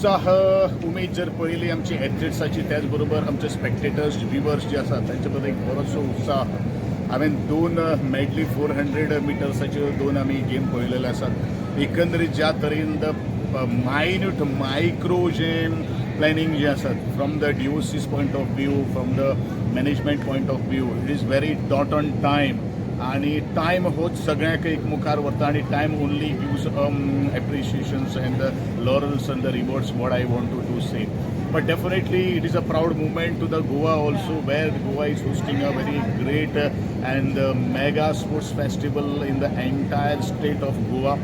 उत्साह, उमेद जर पळयली आमची एथलिट्साची, त्याच बरोबर आमचे स्पेक्टेटर्स, व्ह्युअर्स जे आसात, तांचे बद्दल एक बरोचसो उत्साह. हांवें दोन मेडली 400 मिटर्साच्यो दोन आमी गेम पळयलेले आसात. एकंदरीत ज्या तरेन the minute micro J planning जे आसात, from the DOC's point of view, from the management point of view, it is very dot on time. आणि टायम होच सगळ्याक एक मुखार व्हरता आणि time only gives appreciations and the laurels and the rewards, what I want to say. But definitely it is a proud moment to the Goa also, where Goa is hosting a very great and mega sports festival in the entire state of Goa.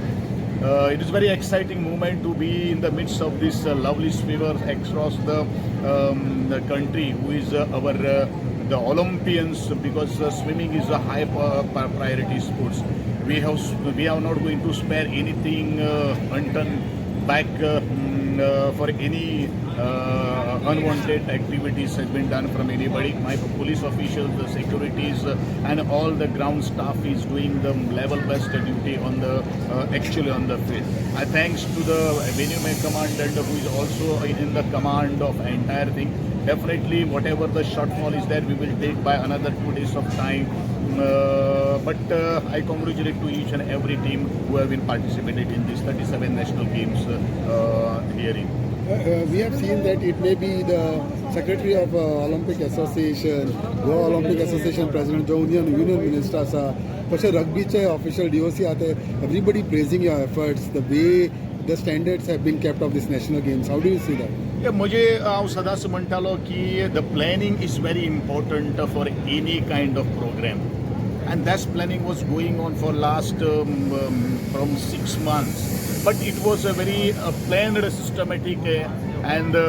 It is very exciting moment to be in the midst of this lovely swimmers across the country, who is our the Olympians, because swimming is a high priority sports. We are not going to spare anything undone back for any unwanted activities has been done from anybody. My police officials, the securities, and all the ground staff is doing the level best duty on the actually on the field. I thanks to the venue commandant, who is also in the command of entire thing. Definitely, whatever the shortfall is there, we will take by another 2 days of time. But I congratulate to each and every team who have been participated in this 37 national games hearing. We have seen that it may be the secretary of Olympic Association, Goa Olympic Association president, जो union minister आसा, तशें रग्बीचे official DOC आहा, everybody praising your efforts, the way the standards have been kept of this national games. How do you see that? Yeah, म्हणजे हांव सदांच म्हणटालो की the planning is very important for any kind of program, and that planning was going on for last from 6 months, but it was a very planned, systematic and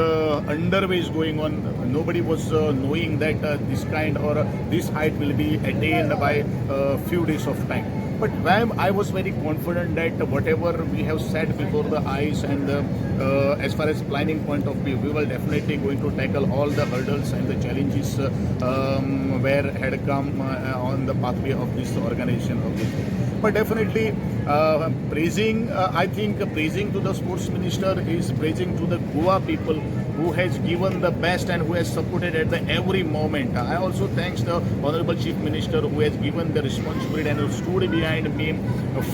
underway is going on. Nobody was knowing that this kind or this height will be attained by few days of time. But when I was very confident that whatever we have set before the eyes and as far as planning point of view, we were definitely going to tackle all the hurdles and the challenges where had come on the pathway of this organization of this. But definitely, praising, I think praising to the sports minister is praising to the Goa people who has given the best and who has supported at the every moment. I also thanks the Honorable Chief Minister, who has given the responsibility and who stood behind me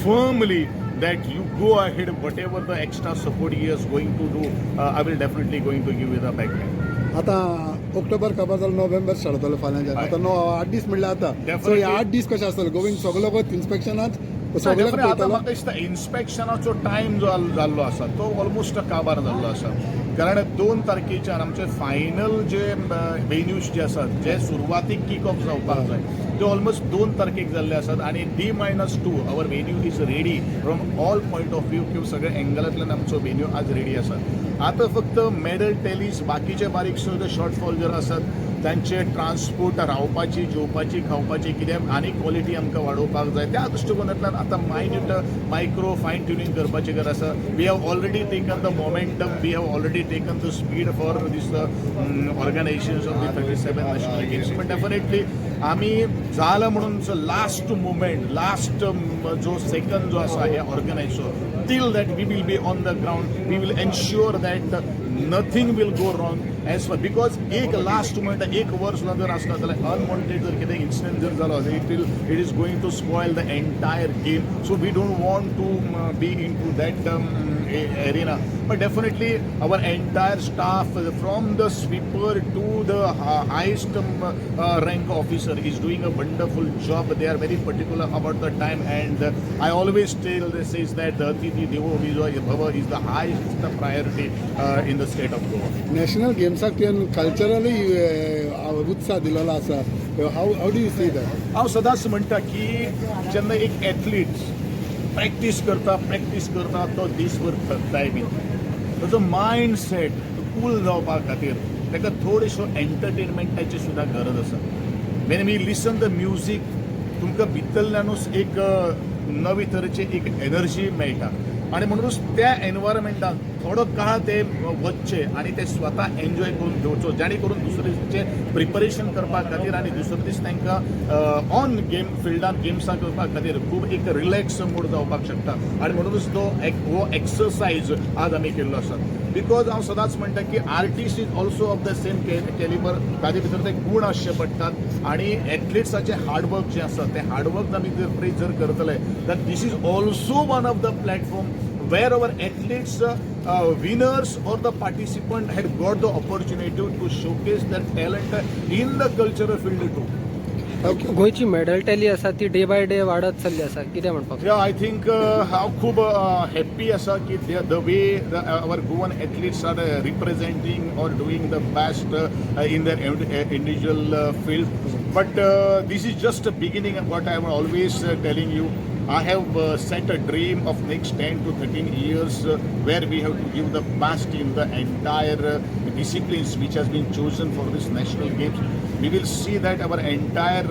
firmly that you go ahead, whatever the extra support he is going to do, I will definitely going to give you the backhand. आता ऑक्टोबर काबार जालो, नोव्हेंबर start जातलो फाल्यांच्यान. हय. आतां 8 दीस म्हणल्यार आतां so Definitely. हे 8 दीस कशें आसतले गोविंद, सगलो इन्स्पेक्शनात सगळ्याक Definitely, आतां पळयतलो? म्हाका दिसता इन्स्पेक्शनाचो टायम जो जाल्लो आसा तो ऑलमोस्ट काबार जाल्लो आसा, कारण 2 तारखेच्यान आमचे फायनल जे वेन्यूज जे आसात, जे सुरवातीक किक ऑफ जावपाक जाय, ते ऑलमोस्ट 2 तारखेक जाल्ले आसात आनी D-2 our venue is ready from all point of view किंवा सगळ्या एंगलांतल्यान आमचो वेन्यू आज रेडी आसा. आतां फक्त मेडल टॅलीज, बाकीचे बारीक शॉर्टफॉल जर आसात, तांचे ट्रान्सपोर्ट, रावपाची, जेवपाची, खावपाची, कितें आनी क्वॉलिटी आमकां वाडोवपाक जाय, त्या दृश्टिकोनांतल्यान आतां मायन्यूट मायक्रो फायन ट्युनिंग करपाची गरज आसा. We have already taken the momentum, we have already taken the speed for this organization of the 37 national games. पण डेफिनेटली आमी जालां म्हणून लास्ट मुमेंट, लास्ट जो सेकंड जो आसा हे ऑर्गनायजो, till that we will be on the ground. We will ensure that nothing will go wrong as far, because एक last moment, एक वर्स सुद्दां जर आसलो जाल्यार, अनवॉन्टेड जर कितें इन्सिडंट जर जालो, it is going to spoil the entire game. So we don't want to be into that arena. But definitely our entire staff, from the sweeper to the highest rank officer, is doing a wonderful job. They are very particular about the time, and I always tell this is that the Atithi Devo Bhava is the highest priority in the state of Goa. National गेम्साक तुवें culturally उत्साह दिलेलो आसा. How do you see that? हांव सदांच म्हणटा की जेन्ना एक एथलीट प्रॅक्टीस करता, प्रॅक्टीस करता, तो दीसभर थकताय बी, ताजो मायंड सेट कूल जावपा खातीर ताका थोडेशो एंटरटेनमेंटाची सुद्दां गरज आसा. When we listen the music, तुमकां भितरल्यानूच एक नवी तरेची एक एनर्जी मेळटा आणि म्हणूनच त्या एनवायरमेंटान थोडो काळ ते वचचे आणि ते स्वता एन्जॉय करून घेवचो, जेणे करून दुसरे दिसचे प्रिपरेशन करपा खातीर आणि दुसरे दीस तांकां ऑन गेम फिल्डान गेम्सां करपा खातीर खूब एक रिलॅक्स मूड जावपाक शकता. आणि म्हणूनच तो एक हो एक्सरसायज आज आमी केल्लो आसा. Because हांव सदांच म्हणटा की artist is also of the same caliber. ताजे भितर ते गूण आसचे पडटात आनी एथलिट्साचें हार्डवर्क जें आसा तें हार्डवर्क आमी जर प्रेज जर करतले तर this is also one of the platform where our athletes, winners or the participant had got the opportunity to showcase their talent in the cultural field too. गोंयची मेडल टॅली आसा ती डे बाय डे वाडत चल्ली आसा, कितें म्हणपाक? Yeah, I think हांव खूब happy आसा की the way our Goan athletes are representing or doing the best in their individual field, but this is just a beginning. What I am always telling you, I have set a dream of next 10 to 13 years where we have to give the best in the entire disciplines which has been chosen for this national games. We will see that our entire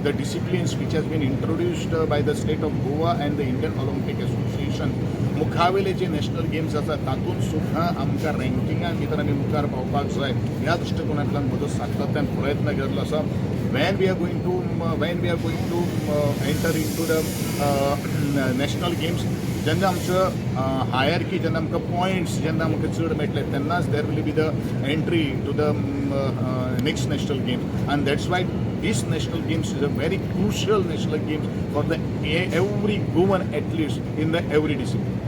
the disciplines which has been introduced by the state of Goa and the Indian Olympic Association, मुखावेले J national games आसा तातूंत सुद्दां आमकां रँकिंगान भितर आमी मुखार पावपाक जाय. ह्या दृश्टिकोनांतल्यान म्हजो सातत्यान प्रयत्न केल्लो आसा. When we are going to enter into the national games, जेन्ना आमचो हायरकी, जेन्ना आमकां पॉयंट्स जेन्ना आमकां चड मेळटले तेन्नाच there will be the entry to the next national games, and that's why this national games is a very crucial national games for the every Goan athletes in the every discipline.